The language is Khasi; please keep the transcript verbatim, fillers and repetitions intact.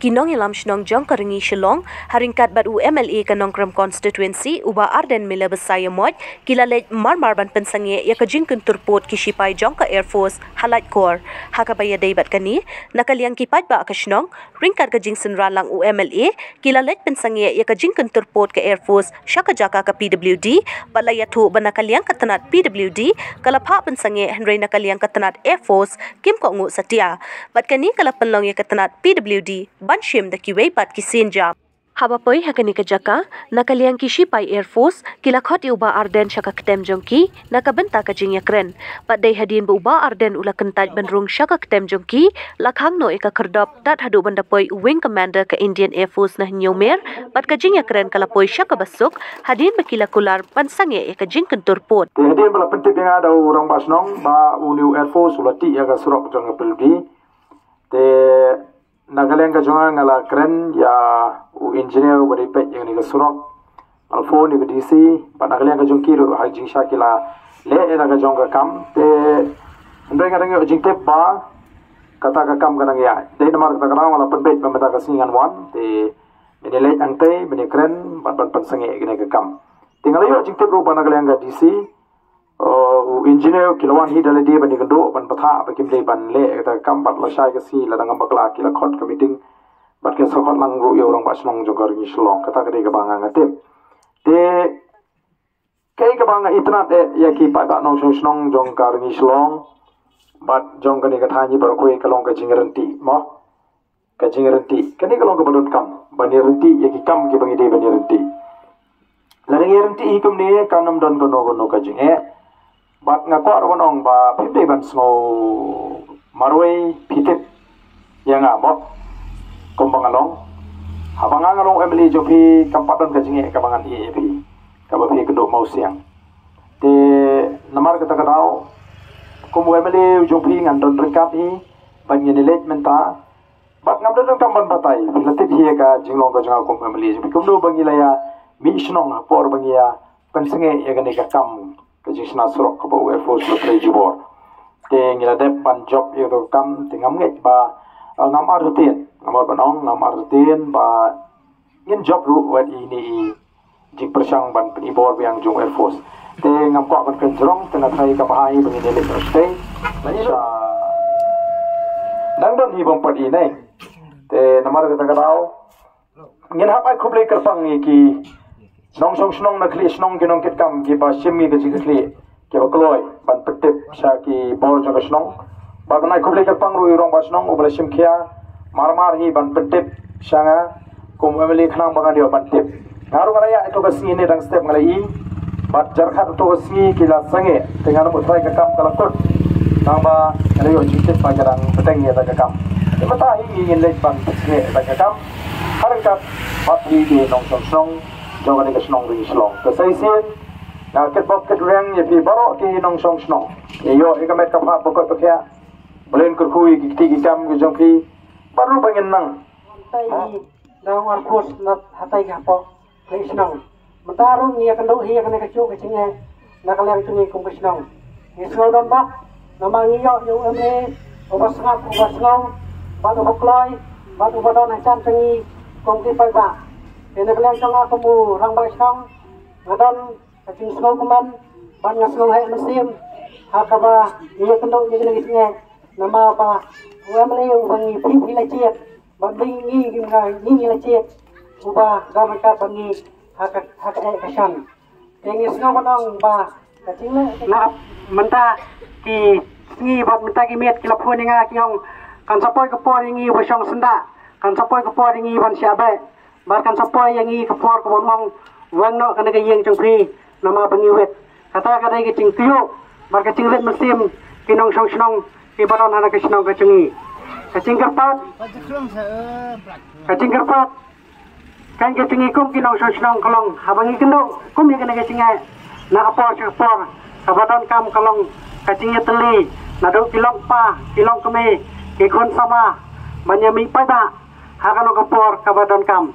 Ki nongïalam shnong jong ka Rngi Shillong, ha ryngkat bad u M L A ka Nongkrem Constituency, u Bah Ardent Miller Basaiawmoit, ki la leit marmar ban pynsangeh ïa ka jingkyntur pud ki shipai jong ka Air Force ha Laitkor. Ha kaba ïadei bad kane, na ka liang ki paidbah ka shnong, ryngkat ka jingsynran lang u M L A, ki la leit pynsangeh ïa ka jingkyntur pud ka Air Force sha ka jaka ka P W D, bad la ïathuh ba na ka liang ka tnat P W D ka la phah pynsangeh, hynrei na ka liang ka tnat Air Force kim kohnguh satia. Bad kane ka la pynlong ïa ka tnat P W D ban shim da kiwei pat ki sienjam. Haba poi ha kane ka jaka, na ka liang ki shipai Air Force ki la khot ïa u Bah Ardent sha ka ktem jong ki na ka bynta ka jingïakren. Bad dei hadien ba u Bah Ardent u la kyntait ban rung sha ka ktem jong ki, la khang noh ïa ka khyrdop tad haduh ban da poi u Wing Commander ka Indian Air Force na Hynñiewmer, bad ka jingïakren ka la poi sha kaba suk hadien ba ki la kular ban sangeh ïa ka jingkyntur pud. Te hadien ba la pyntip ïa nga da u rangbah shnong ba une u Air Force u la tih ïa ka surok jong ka P W D. Te na ka liang ka jong nga, nga la kren ïa u engineer ba dei peit ïa kane ka surok. Nga la phone ïa ka D C, bad na ka liang ka jong ki ruh ha jingshisha ki la leh ïa ka jong ka kam. Te hynrei nga dang ïoh jingtip ba kata ka kam ka dang ïaid. Dei namar kata ka daw nga la pynbeit ba mynta ka sngi ngan wan, te mynta leit hangtei, mynta kren bad ban pynsangeh ïa kane ka kam. Te nga la ïoh jingtip ruh ba na ka liang ka D C, uh, u engineer ki la wan hi da lade ban ïakynduh ban bthah ba kim dei ban leh kata ka kam, bad lashai ka sngi lada ngam bakla ki la khot ka meeting bad kin sa khot lang ruh ïa u rangbah shnong jong ka Rngi Shillong. Kata ka dei kaba nga nga tip. Te kaei kaba nga itynnad eh ïa ki paidbah nongshong shnong jong ka Rngi Shillong bad jong kane ka thaiñ baroh kawei ka long ka jingryntih mo. Ka jingryntih. Kane ka long kaba donkam ban ïaryntih ïa ki kam kiba ngi dei ban ïaryntih. Lada ngi ïaryntih hi kumne kam don kano kano ka jingeh. Bad nga kwah ruh ban ong ba phim dei ban sngew marwei, phi tip ïa nga mo. Kumba nga long, haba nga nga long M L A jong phi, kam pat don ka jingeh kaba ngan ïeh ïa phi, kaba phi kynduh mawsiang. Te namar kata ka daw, kum u M L A jong phi ngan don ryngkat hi bad ngin ïaleit mynta. Bad ngam don kam ban batai, phi la tip hi ïa ka jinglong ka jong nga kum M L A jong phi, kumno ba ngi la ïa mih shnong ha por ba ngi ïa pynsangeh ïa kane ka kam ka jingshna surok kaba u Air Force u la trei jubor. Te ngi la dep ban jop ïa ka kam, te ngam ngeit ba, eh, ngam artatien, ngam ot ban ong, ngam artatien ba ngin jop ruh wat ïa ine i jingpyrshang ban pynibor biang jong u Air Force. Te ngam kwah ban kynjrong, te nga tharai kaba bha hi ba ngin ïaleit shatei. Sha dang don hi bym pat ine. Te namar kata ka daw ngin hap ai khublei kyrpang ïa ki nongshong shnong na khlieh shnong, ki nongkitkam kiba shim ïa ka jingkitkhlieh, kiba kloi ban pyntip sha ki bor jong ka shnong. Bad ngan ai khublei kyrpang ruh ïa u rangbah shnong uba la shim khia marmar hi ban pyntip sha nga kum M L A khnang ba ngan ïoh ban tip. Nga ruh nga la ïaid ïa ka sngi ne dang step nga la i. Bad jyrkhat ïa ka sngi ki la sangeh, te nga ruh nga tharai ka kam ka la kut. Nangba nga la ïoh jingtip ba ka dang bteng ïa ka kam. Te mynta hi ngin leit ban sangeh ïa ka kam ha ryngkat bad ki nongshong shnong jong kane ka shnong Rngi Shillong. Te sa shisien nga kitbok kitrwiang ïa phi baroh ki nongshong shnong. Ïa ïoh ïa ka met ka phad ba koit ba khiah. Balei kyrkhu ïa ki kti ki kam ki jong phi. Baroh ba ngin nang. Tei i dang war khus na hatai ka hapoh ka shnong. Mynta ruh ngi ïa kynduh hi ïa kane ka juh ka jingeh na ka liang jong ngi kum ka shnong. Ngi sngew don bok namar ngi ïoh ïa u M L A uba sngap, uba sngew bad uba kloi bad uba don ha jan jong ngi kum ki paidbah. Te na ka liang jong nga kum u rangbah shnong nga don ka jingsngewkmen bad nga sngew heh mynsiem ha kaba ngi ïa kynduh ïa kane ka jingeh namar ba u M L A uba ngi phi phi la jied bad ngi ngi ngi ngi la jied uba don ryngkat bad ngi ha ka ha ka eh ka shan. Te ngi sngew ban ong ba ka jingleh na mynta ki sngi bad mynta ki miet ki la phone ïa nga ki ong kan sa poi ka por ïa ngi uba shong syndah, kan sa poi ka por ïa ngi ban shah beh. Bad kan sa poi ïa ngi ka por kaba ong weng noh kane ka ïing jong phi namar ba ngi wit. Kata ka dei ka jingkyrpad bad ka jingleh mynsiem ki nongshong shnong kiba don ha ka shnong ka jong ngi. Ka jingkyrpad, ka jingkyrpad kan ka jong ngi kum ki nongshong shnong ka long haba ngi kynduh kum ïa kane ka jingeh na ka por sha ka por kaba donkam ka long ka jingïatylli naduh ki longkpa ki longkmie ki khun samla ban ïa mih paidbah ha kano ka por kaba donkam.